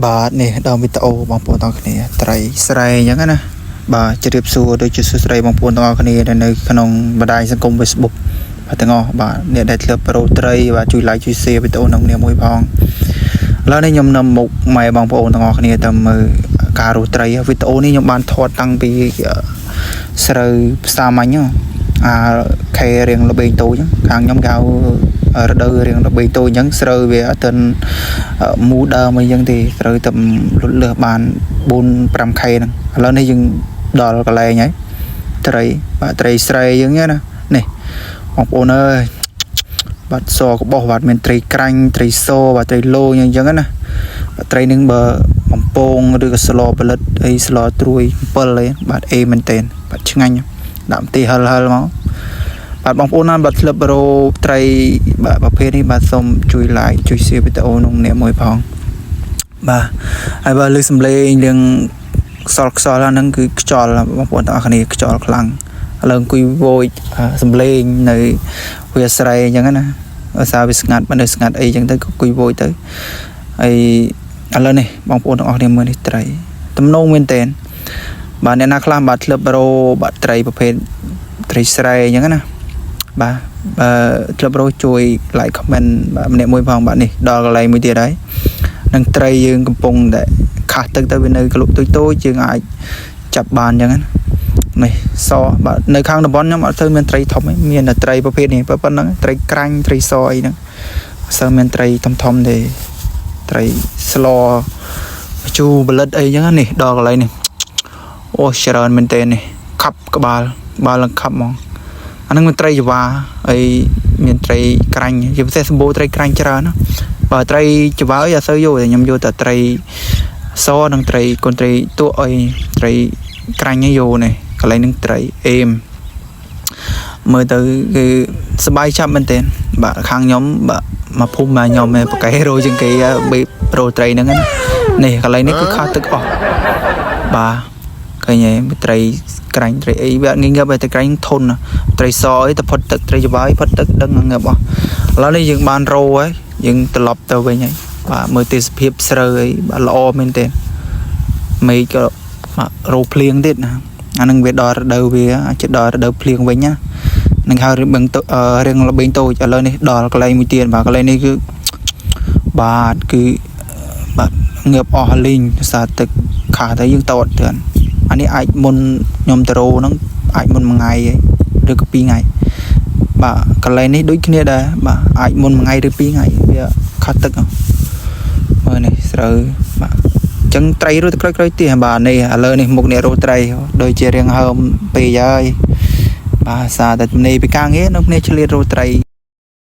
បាទនេះដើមវីដេអូបងប្អូនទាំងគ្នាត្រីស្រែអញ្ចឹងណាបាទជម្រាបសួរដូចជាសួស្តីបងប្អូនទាំងអស់គ្នាដែលនៅក្នុងបណ្ដាញសង្គម Facebook បាទទាំងអស់បាទអ្នកដែលធ្លាប់ប្រូត្រីបាទជួយ like ជួយ share វីដេអូនឹងគ្នាមួយផងឥឡូវនេះខ្ញុំនាំមុខម៉ែបងប្អូនទាំងអស់គ្នាទៅមើលការរកត្រីវីដេអូនេះខ្ញុំបានថតតាំងពីស្រូវផ្សាមាញ់ហ្នឹងអាខេរៀងល្បែងតូចហ្នឹងខាងខ្ញុំគេហៅរដូវរៀងល្បែងតូចអញ្ចឹងស្រូវវាអត់ទាន់ មូដើមអីចឹងទេត្រូវតែលុតលើសបាន4 5K ហ្នឹងឥឡូវនេះយើងដល់កន្លែងហើយត្រីបាទត្រីស្រែយើងណានេះបងប្អូនអើយបាទសកបោះបាទមានត្រីក្រាញ់ត្រីសបាទត្រីលោអញ្ចឹងណាបាទត្រីនឹងបើបំពងឬក៏ស្លផលិតអីស្លត្រួយ7អីបាទអេមែនតេនបាទឆ្ងាញ់ដាក់ម្ទេសហិលហិលមកបាទបងប្អូនណាបាទធ្លាប់រោត្រីបាទប្រភេទនេះបាទសូមជួយ like ជួយ share វីដេអូនោះម្នាក់មួយផងបាទហើយបើលើសំឡេងរឿងខ្សល់ខ្សល់ហ្នឹងគឺខ្យល់បងប្អូនទាំងអស់គ្នាខ្យល់ខ្លាំងឥឡូវអង្គុយវោចសំឡេងនៅវាស្រែអញ្ចឹងណាឧស្សាហ៍វាស្ងាត់បើនៅស្ងាត់អីអញ្ចឹងទៅក៏អង្គុយវោចទៅហើយឥឡូវនេះបងប្អូនទាំងអស់គ្នាមើលនេះត្រីទំនងមែនតើបាទអ្នកណាខ្លះបាទធ្លាប់រោបាទត្រីប្រភេទត្រីស្រែអញ្ចឹងណា បាទបើធ្លាប់រកជួយ like comment បាទម្នាក់មួយផងបាទនេះដល់កន្លែងមួយទៀតហើយនឹងត្រីយើងកំពុងតែខាស់ទឹកទៅវានៅក្លុកតូចតូចយើងអាចចាប់បានអញ្ចឹងណានេះសបាទនៅខាងតំបន់ខ្ញុំអត់សូវមានត្រីធំទេមានតែត្រីប្រភេទនេះប៉ុណ្ណឹងត្រីក្រាញ់ត្រីសអីហ្នឹងអត់សូវមានត្រីធំធំទេត្រីស្លជូផលិតអីអញ្ចឹងណានេះដល់កន្លែងនេះអូច្រើនមែនទេនេះខាប់ក្បាលក្បាលឡើងខាប់ហ្មង អាហ្នឹងមានត្រីចវាហើយមានត្រីក្រាញ់ជាពិសេសសម្បូរត្រីក្រាញ់ច្រើនណាបើត្រីចវាអីអត់សូវយកទេខ្ញុំយកតែត្រីសនិងត្រីកូនត្រីតក់អីត្រីក្រាញ់ឯងយកនេះកន្លែងហ្នឹងត្រីអេមមើលទៅគឺសប្បាយចាប់មែនទែនបាទខាងខ្ញុំបាទមកភូមិមកខ្ញុំឯងបកេរោជាងគេបេរោត្រីហ្នឹងណានេះកន្លែងនេះគឺខោទឹកអស់បាទឃើញទេត្រីក្រាញ់ត្រីអីវាអត់ងាយងាប់ទេត្រីក្រាញ់ធន់ណាត្រីសអីទៅផុតទឹកត្រីច្បាយផុតទឹកដឹងងាប់អស់ឥឡូវនេះយើងបានរោហើយយើងត្រឡប់ទៅវិញហើយបាទមើលទេសភាពស្រូវអីបាទល្អមែនទែនមេឃក៏បាទរោភ្លៀងទៀតណាអានឹងវាដល់រដូវវាអាចដល់រដូវភ្លៀងវិញណានឹងហៅរឿងតរឿងល្បែងតូចឥឡូវនេះដល់កន្លែងមួយទៀតបាទកន្លែងនេះគឺបាទគឺបាទងើបអស់លីងដោយសារទឹកខាទៅយើងតតទៅអានេះអាចមុនខ្ញុំទៅរោហ្នឹងអាចមុនមួយថ្ងៃឯងឬក៏ពីរថ្ងៃបាទកន្លែងនេះដូចគ្នាដែរបាទអាចមុនមួយថ្ងៃឬពីរថ្ងៃវាខាត់ទឹកមើលនេះស្រូវបាទអញ្ចឹងត្រីរត់ទៅក្រោយក្រោយទៀតបាទនេះឥឡូវនេះមុខនេះរោត្រីដូចជារៀងហើមពេកហើយបាទសារតែទំនេរពីការងារនៅគ្នាឆ្លៀតរោត្រី។